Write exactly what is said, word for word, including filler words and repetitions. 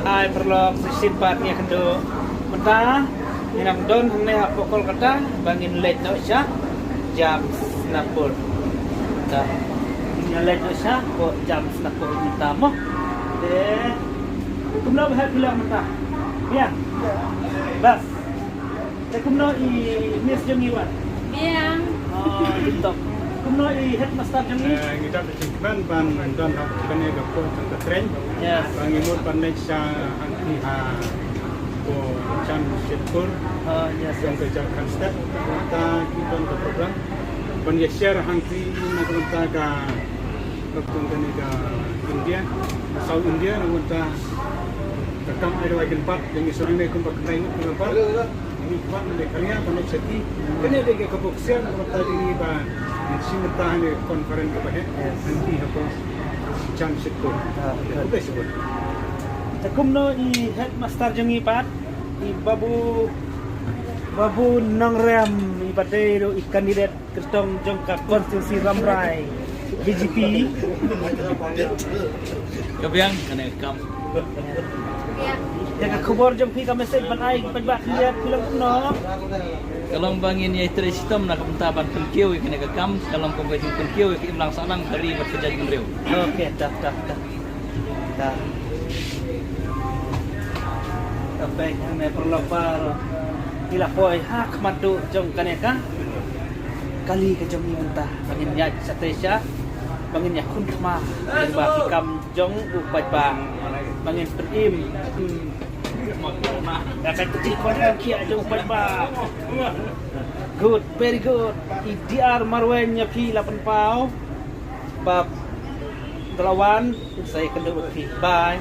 Ai paralok, shisien pat ngi ïakynduh. Mynta ngi nang don hangne hapoh Kolkata ba ngin leit noh sha Jamsnapur. Te ngin leit noh sha hapoh Jamsnapur mynta mo. Te kumno ba hap phi long mynta? Biang. Bas. Te kumno i miss jong ngi, Wan? Biang. Oh, tip top. Kumno i headmaster jong ngi? Eh, ngi dap da jingkmen ban don ha kane ka port jong ka train. Yes. Ba ngi mut ban leit sha hangtei ha, ko, Jamshedpur. Oh, yes, jong ka Jharkhand state. Mynta ngi don ka program ban ïa share hangtei na ka bynta ka, ka jong kane ka India, South India, na ka bynta ka kam ai dawai kynpat, jong ngi shu nang ne kumba kyntait ngut kynpat. Ngi pat ngi khria ban leit sha ki. Kane dei ka bok sian ka bynta jong ngi ba ngin shim bynta ha kane ka conference kaba heh. Yes. Hangtei hapoh Jamshedpur. Ah, good. Khublei shibun. Te kumno i headmaster jong ngi pat, i Babu, Babu Nongrem, i ba dei ruh i candidate kyrtong jong ka constituency Rambrai B J P. Ka biang kane ka kam. Ïa ka khubor jong phi, ka message ban ai ki paidbah khyndiat, phi long kumno? Ka long ba ngin ïai trei shitom na ka bynta ban pynkiew ïa kane ka kam, ka long kum ka jingpynkiew ïa ka imlang sahlang ka ri bad ka jaitbynriew. Okay, dah, dah, dah. Dah. Ka peit hangne paralok baroh. Ngi la poi ha khmat duh jong kane ka kali ka jong ngi mynta. Ba ngin ïaid shatei sha, ba ngin ïakhun thma lyngba ki kam jong u paidbah. Ba ngin pynim. Hmm. Ïa ka kti kon kan khia jong u paidbah. Good, very good. I D R Marwein ïa phi la pynpaw. Ba da la wan, sa ïakynduh bad phi. Bye.